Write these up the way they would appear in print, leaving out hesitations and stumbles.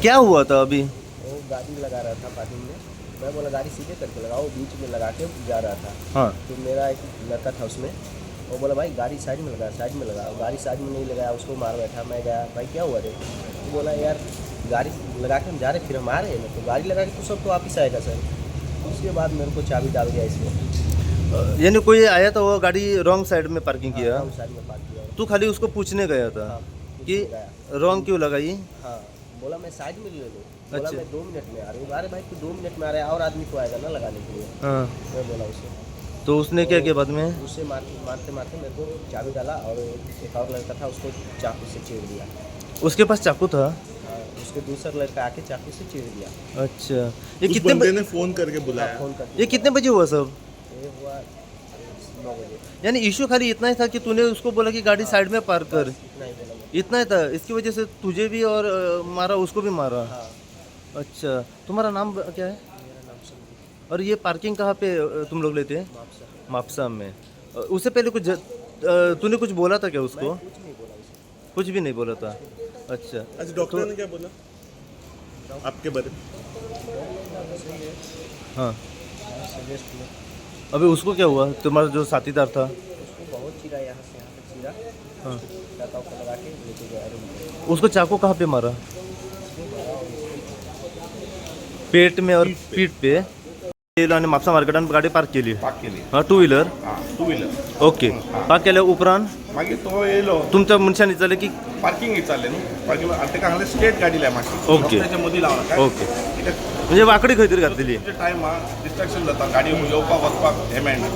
क्या हुआ था अभी? वो गाड़ी लगा रहा था पार्किंग में। मैं बोला, गाड़ी सीधे करके लगाओ। बीच में लगा के जा रहा था। तो मेरा एक लड़का था उसमें, वो बोला, भाई, गाड़ी साइड में लगा, साइड में लगा। गाड़ी साइड में नहीं लगाया, उसको मार बैठा। मैं गया, भाई, क्या हुआ रे? तो बोला, यार, गाड़ी लगा के हम जा रहे, फिर हम आ रहे हैं ना, तो गाड़ी लगा के तो सब तो वापिस आएगा सर। उसके बाद मेरे को चाबी डाल दिया इसमें। यानी कोई आया तो वो गाड़ी रॉन्ग साइड में पार्किंग किया? हाँ, साइड में पार्क किया। तू खाली उसको पूछने गया था हाँ, कि पूछने गया। रॉन्ग क्यों लगाई? हाँ, बोला, मैं साइड में ले लो। बोला, मैं 2 मिनट में आ रही हूँ। अरे भाई, तू 2 मिनट में आ रहा है और आदमी को आएगा ना लगाने के लिए। मैं बोला उसे। तो उसने क्या किया बाद में? उससे मार मारते मारते मेरे को चाबी डाला और एक और लड़का था, उसको चाकू से चीर दिया। उसके पास चाकू था? हाँ, उसके दूसरा लड़का आके चाकू से चीर दिया। अच्छा, ये उस कितने बंदे ने फोन करके बुलाया। फोन करके। ये कितने बजे हुआ सब? ये हुआ 9 बजे। यानी इशू खाली इतना ही था कि तूने उसको बोला कि गाड़ी साइड में पार्क कर। इतना ही बोला मैं। इतना ही था, इसकी वजह से तुझे भी और मारा, उसको भी मारा? हाँ। अच्छा, तुम्हारा नाम क्या है? मेरा नाम संदीप। और ये पार्किंग कहाँ पे तुम लोग लेते हैं? मापसा। मापसा में। उससे पहले कुछ तूने कुछ बोला था क्या उसको? कुछ नहीं बोला उसे। कुछ भी नहीं बोला था, अच्छा। अच्छा, डॉक्टर ने क्या बोला आपके बारे में? सजेस्ट किया। अभी उसको क्या हुआ, तुम्हारा जो साथीदार था? उसको बहुत चीरा, यहाँ से यहाँ तक चीरा। टाका उका लगा के लेके गया रूम में। उसको चाकू कहाँ पे मारा? पेट में और पीठ पे। येयलो आनी म्हापसा मार्केटान गाडी पार्क केली. पार्क केली. हा, टू व्हीलर? हा, टू व्हीलर. ओके, पार्क केल्या उपरांत? मागीर तो येयलो. तुमच्या मनशान विचारलें की पार्किंग विचारलें न्हू, पार्किंग आनी ताका सांगलें, स्ट्रेट गाडी लाय मातशी, रस्त्याच्या मदीं लावना काय. कित्याक म्हणजे वाकडी खंय तरी घातलेली. तुमचे टायम आहा, डिस्ट्रक्शन जाता, गाडी येवपाक वचपाक हें मेळना.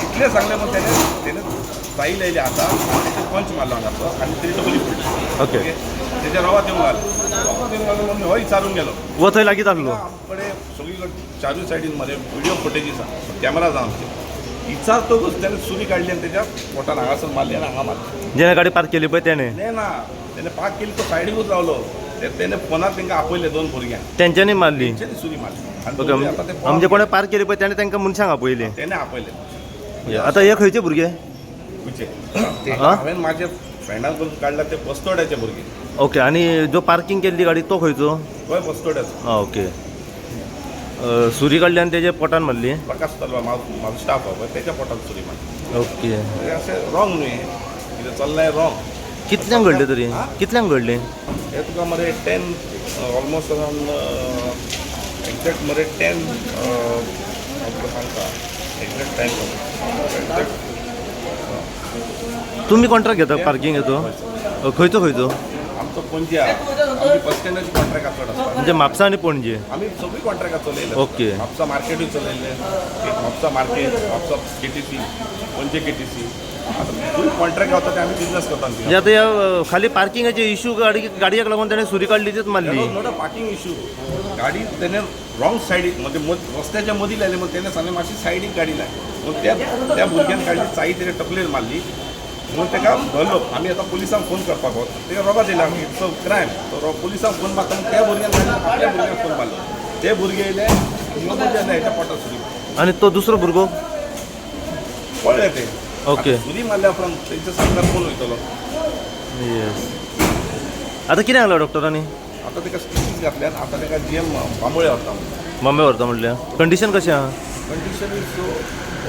इतलें सांगलें म्हण तेणे साई लायली हाता आनी तेचे पंच मारलो हांगासर आनी तेजी तकली पडली. तेच्या रवात येवंक लागलो, रवात येवंक लागलो म्हणून हो विचारून गेलो. वो थंय लागींच आहलो. आमकडे सगळीकडे चारूय सायडीन मरे व्हिडिओ फुटेजीस आहा, कॅमेरा आहा आमचे. विचारतकूच त्याने सुरी काडली आनी तेच्या पोटान हांगासर मारली आनी हांगा मारली. जेणे गाडी पार्क केली पळय तेणे? ते ना, तेणे पार्क केली, तो सायडीकूच रावलो. तेणे फोनार तांकां आपयले दोन भुरग्यांक. तेंच्यांनी मारली? तेंच्यांनी सुरी मारली आनी ओके. आतां ते म्हणजे कोणे पार्क केली पळय तेणे तांकां मनशांक आपयले? तेणे आपयले. आता हे खंयचे भुरगे? खंयचे ते? हा? हांवें म्हाजे फ्रेंडाक करून काडला, ते बस्तोड्याचे भुरगे. ओके, आणि जो पार्किंग केल्ली गाडी तो खंयचो? गोंय बस्तोड्याचो. हा, ओके. सुरी काडली आनी तेजे पोटान मारली? प्रकाश तलवा, म्हाजो स्टाफ आहा पळय, तेच्या पोटान सुरी मारली. हे अशें रॉंग न्हू, हें कितें चल्लां रॉंग. कितल्यांक घडलें तरी? हा? कितल्यांक घडलें? हे तुका मरे 10 ऑलमोस्ट अराउंड, एग्जॅक्ट मरे 10, हांव तुका सांगता एग्जॅक्ट टायम, एग्जॅक्ट. तुमी कॉन्ट्रॅक्ट घेता पार्किंग हेचो? खंयचो खंयचो? आमचो पणजे आहा, आमची बस स्टँडाची कॉन्ट्रॅक्ट चड आसता. म्हणजे म्हापसा आनी पणजे? आमी सगळी कॉन्ट्रॅक्टां चलयले. म्हापसा मार्केटूय चलयले, Mapusa market, Mapusa KTC, Panaji KTC. आतां फूल कॉन्ट्रॅक्ट गावता ते आमी बिजनस करता. म्हणजे आता ह्या खाली पार्किंगाचे इशू, गाडी गाडयेक लागून तेणे सुरी काडली, तीच मारली? Not a parking issue. गाडी त्याने रॉंग सायडीक, म्हणजे रस्त्याच्या मदीं लायली. मग त्याने सांगलें, मातशी सायडीक गाडी लाय. मग त्या त्या भुरग्यान काडली चाई, तेणे तकलेर मारली म्हणून ताका धरलो आमी. आतां पुलिसांक फोन करपाक वता, तेका रोगात येयला, it's a crime. तो पुलिसांक फोन मारता म्हणून त्या भुरग्यान काडली, आपल्या भुरग्यांक फोन मारलो. ते भुरगे येयले, ह्यो भुरगे हेच्या पोटात सुरी. आनी तो दुसरो भुरगो? पळ्ळे ते. आतां सुरी मारल्या उपरांत तेंच्या सांगतात कोण वयतलो? येस, आतां कितें सांगलां डॉक्टरांनी? आतां ताका स्टिचीस घातल्यात, आतां ताका जीएम बांबोळे व्हरता. बॉम्बे व्हरता म्हटल्या. कंडिशन कशें आहा? Condition is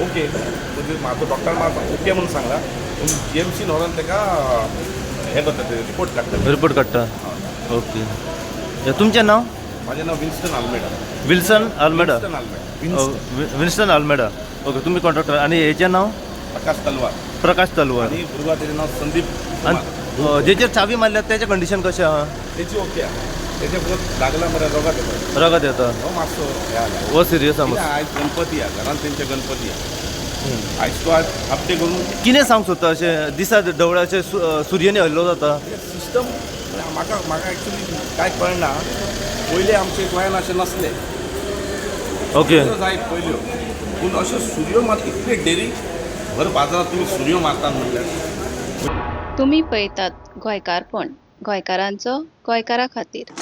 okay. म्हणजे म्हाजो डॉक्टर म्हाका ओके म्हणून सांगला, पूण जीएमसीन व्हरोन ताका हें करता, ते रिपोर्ट काडटा. रिपोर्ट काडटा, ओके. तुमचें नांव? म्हाजें नांव Winston Almeida. Wilson Almeida? Winston Almeida. Winston Almeida, okay. तुमी कॉन्ट्रॅक्टर. आनी हेचें नांव? प्रकाश तलवार. प्रकाश तलवार. आनी भुरगो तेजें नांव संदीप आनी कुमार. जेचेर चावी मारल्या तेजें कंडिशन कशें आहा? तेची ओके आहा, तेजे फक्त लागला मरे, रोगात येता. रगत येता? हो, मातसो हें जाला. हो, सिरियस आहा. कित्याक आयज गणपती आहा, घरान तेंचे गणपती आहा. आयज तो आज आपटे करून. कितें सांगूंक सोदता? अशें दिसा ढवळाचे सुर्येनी हल्लो जाता. सिस्टम म्हाका म्हाका एक्चुली कांय कळना. पयलीं आमचे गोंयान अशें नासलें. जायत पयल्यो, पूण अश्यो सुरयो मात इतले डेरी भर बाजारात तुमी सुरयो मारतात म्हणल्यार. तुमी पळयतात गोंयकारपण, गोंयकारांचो गोंयकारा खातीर.